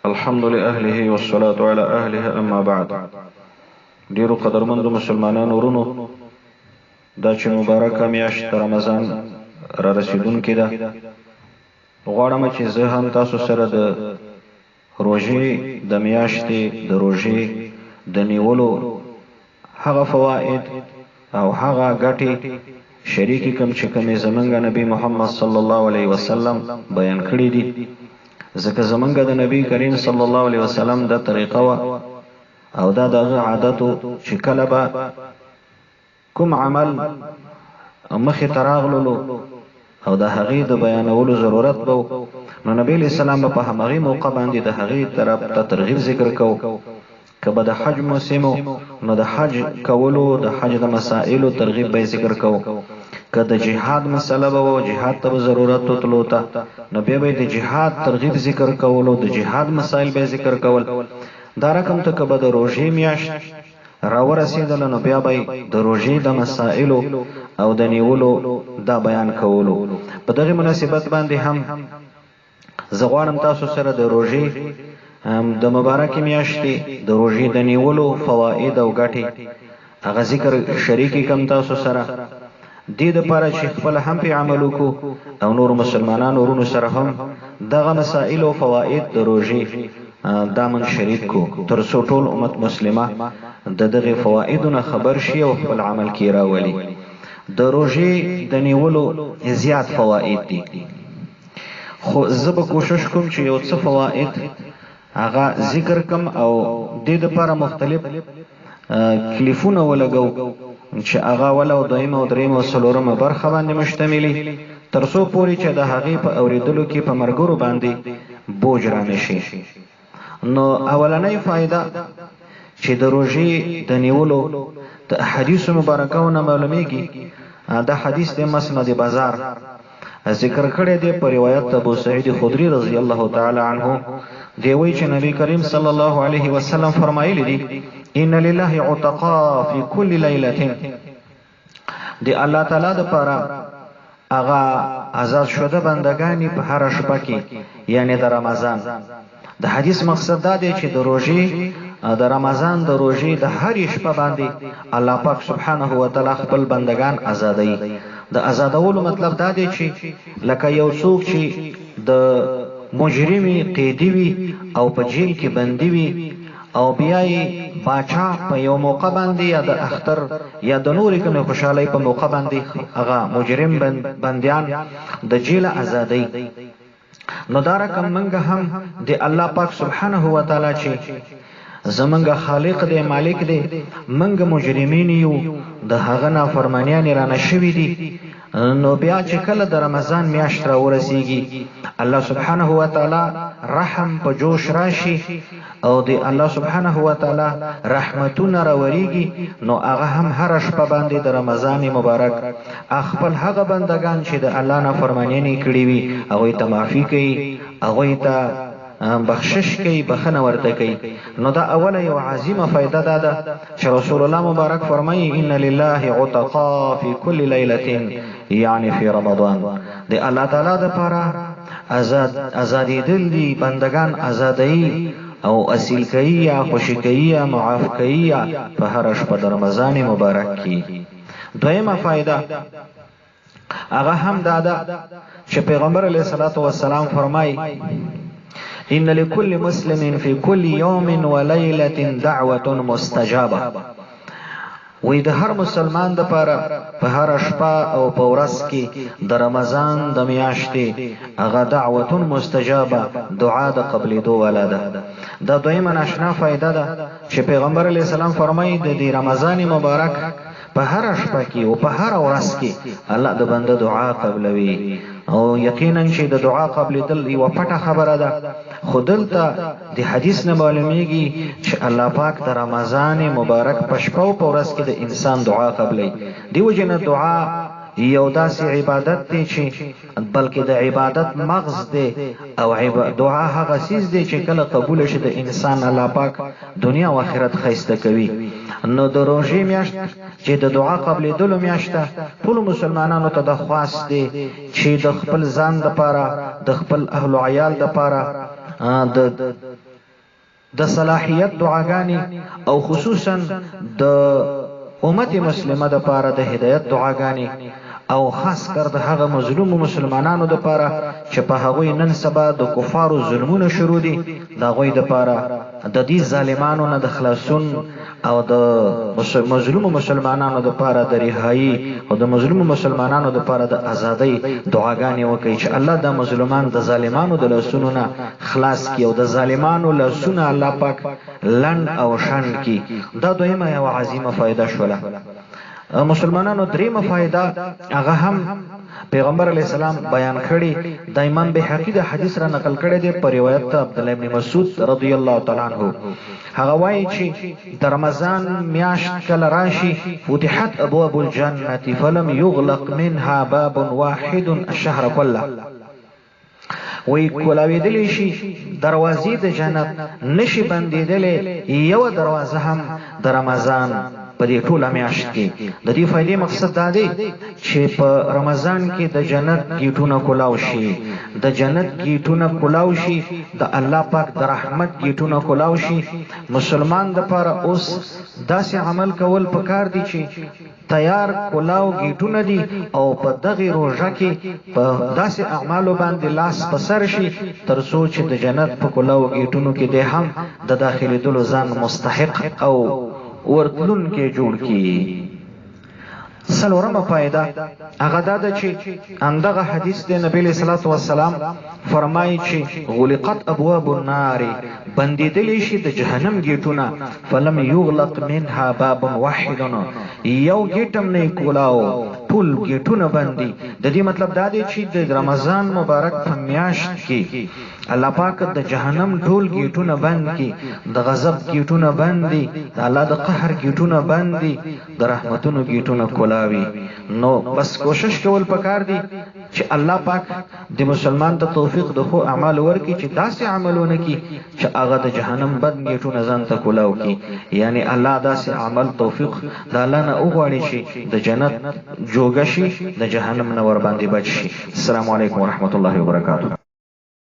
الحمد لأهله والصلاة على أهله أما بعد. ډیرو قدرمندو مسلمانانو ورونو، دا چې مبارکه میاشت رمضان را رسیدونکې ده، غواړم چې زه هم تاسو سره د روژې د میاشتې د روژې د نیولو هغه فواید او هغه ګټې شریکې کم چې کومې زمونږ نبی محمد صلی الله علیه وسلم بیان کړې دي، ځکه زمونږ د نبی کریم صلی الله علیه وسلم دا طریقه وه او دا دغه عادت چې کله به کوم عمل مخې ته راغللو او د هغې د بیانولو ضرورت به، نو نبی علیه السلام به په همغې موقع باندې د هغې طرف ته ترغیب ذکر کو. که به د حج موسم، نو د حج کولو، د حج د مسائلو ترغیب به ذکر کو. که د جهاد مسله به و، جهاد ته به ضرورت وتلو ته، نو بیا به د جهاد ترغیب ذکر کولو، د جهاد مسائل به ذکر کول. دا رقم ته که به د روژې میاشت راورسېدله، نو بیا به د روژې د مسائلو او د نیولو دا بیان کولو. په دغه مناسبت باندې هم زه غواړم تاسو سره د روژې د مبارکې میاشتې د روژې د نیولو فواید او ګټې هغه ذکر شریکې کم تاسو سره، دې د پاره چې خپل هم په عمل وکړو او نور مسلمانانو ورونو سره هم دغه مسائل او فواید د روژې دا من شریک کو، تر څو ټول امت مسلمه د دغه فوایدو نه خبر شي او خپل عمل کې راولي. د روژې د نیولو زیات فواید دي، خو زه به کوشش کوم چې یو څه فواید هغه ذکر کم او د دې لپاره مختلف کلیفونه ولګو چې هغه اوله او دویمه او دریمه او څلورمه برخه باندې مشتملي، تر څو پورې چې د هغې په اوریدلو کې په مرګرو باندې بوج را نشي. نو اولنۍ فایده چې د روژې د نیولو د احادیث مبارکو نه معلومیږي، دا حدیث د مسند بازار ذکر کړی دی په روایت ابو سعید خدری رضی الله تعالی عنہ دی، وی چې نبی کریم صلی الله علیه وسلم فرمایلی دی: ان لله عتقاء فی کل لیله. دی الله تعالی د پاره هغه آزاد شوده بندگانی په هر شپه کې، یعنی د رمضان. د حدیث مقصد دا دی چې د روژې، د رمضان د روژې د هرې شپه باندې الله پاک سبحانه و تعالی خپل بندگان آزادوي. د آزادولو مطلب دا دی چې لکه یو څوک چې د مجرمي قیدی وي او په جیل کې بندي وي، او بیا یې باچا په یو موقع باندې یا د اختر یا د نورې کومې خوشحالۍ په موقع باندې هغه مجرم بندیان د جیله ازادوي، نو دا رقم منګه هم د الله پاک سبحانه و تعالی چې زمونږ خالق دی، مالک دی، منګ مجرمین یو، د هغه نافرمانیان رانه شوي دي، نو بیا چې کله د رمضان میاشت را ورسیږي، الله سبحانه و تعالی رحم په جوش راشي او د الله سبحانه و تعالی رحمتونه راوريږي، نو هغه هم هر شپه باندې د رمضان مبارک خپل هغه بندگان چې د الله نافرمانیانې کړي وي، هغوی ته معافي کوي، هغوی ته بخشش کوي، بخنه ورته کوي. نو دا اوله یو عظیمه فائدہ دا ده چې رسول الله مبارک فرمایي: ان لله عتقاء فی کل لیله، یعنی فی رمضان. د الله تعالی د پاره آزاد ازادېدل دي، بندگان ازادي او اصیل کوي یا خوشی کوي یا معاف کوي په هر شپه د رمضان مبارک کې. دویمه فائدہ هغه هم دا ده چې پیغمبر علیه الصلاۃ والسلام فرمای: ان لكل مسلم في كل يوم وليله دعوه مستجابه. وی د هر مسلمان د پاره په هر شپه او په ورځ کې د رمضان د میاشتې هغه دعوه مستجابه، دعا د قبلېدو والا ده. دا دویمه ناشنا فائدہ ده چې پیغمبر علی السلام فرمایي د دې رمضان مبارک په هر شپه کې او په هر ورځ کې الله د بنده دعا قبلوي. او یقینا چې د دعا قبلېدل یوه پټه خبره ده، خو دلته د حدیث نه معلومیږي چې الله پاک د رمضان مبارک په شپه او په ورځ کې د انسان دعا قبلوي. دیو جن دعا یو داسې عبادت دی چې بلکې د عبادت مغز دی، او دعا هغه څیز دی چې کله قبول شي د انسان، الله پاک دنیا او آخرت ښایسته کوي. نو د روژې میاشت چې د دعا قبلېدلو میاشت ده، ټولو مسلمانانو ته د خواست دی چې د خپل ځان دپاره، د خپل اهل و عیال دپاره، د د صلاحیت دعاګانې او خصوصا د امت مسلمه د پاره د هدایت دعاګانې او خاص کر د هغه مظلومو مسلمانانو د پاره چې په هغوی نن سبا د کفارو ظلمونه شروع دي، د هغوی د پاره د دې ظالمانو نه د خلاصون او د مظلومو مسلمانانو د پاره د رهایی او د مظلومو مسلمانانو د پاره د ازادۍ دعاګانې وکړئ چې الله دا مظلومان د ظالمانو د لاسونو نه خلاص کړي او د ظالمانو لاسونه الله پاک لنډ او شنډ کړي. دا دویمه یوه عظیمه فایده شوله. مسلمانانو دریمه فایده هغه هم پیغمبر علی السلام بیان کړی، د امام بیهقي د حدیث را نقل کړی دی په روایت ته عبد الله ابن مسعود رضی الله تعالی عنہ، هغه وایي چې د رمضان میاشت کله راشي، فتحت ابواب الجنه فلم یغلق منها باب واحد الشهر كله، وی کولاویدلی شي دروازې د جنت، نشي بندیدلی یوه دروازه هم د رمضان په دې ټوله میاشت کې. د دې فایدې مقصد دا دی چې په رمضان کې د جنت ګیټونه کولاو شي، د جنت ګیټونه کولاو شي، د الله پاک د رحمت ګیټونه کولاو شي. مسلمان د پاره اوس داسې عمل کول پکار دي چې تیار کلاو ګیټونه دي او په دغې روژه کې په داسې اعمالو باندې لاس په سر شي تر څو چې د جنت په کلاو ګیټونو کې دی هم د داخلېدلو ځان مستحق او ورتلونکی جوړ کړي. څلورمه فایده هغه دا ده چې همدغه حدیث دی، نبی علیه الصلاة والسلام فرمایي چې غلقت ابواب النار، بندیدلی شي د جهنم ګیټونه، فلم یغلق منها باب واحد، یو ګیټ هم نه کولاو، ټول ګیټونه بندي. د دې مطلب دا دی چې د رمضان مبارک په میاشت کې الله پاک د جهنم ټول ګیټونه بند کی، د غضب ګیټونه بند دي، د الله د قهر ګیټونه بند دي، د رحمتونو ګیټونه کولاوي. نو بس کوشش کول پکار دي چې الله پاک د مسلمان ته توفیق د ښو اعمالو ورکړي چې داسې عمل ونه کړي چې هغه د جهنم بد ګیټونه ځان ته کولاو کړي، یعنی الله داسې عمل توفیق د الله نه وغواړي چې د جنت جوګه شي، د جهنم نه ورباندې بچ شي. السلام علیکم ورحمت الله وبرکاته.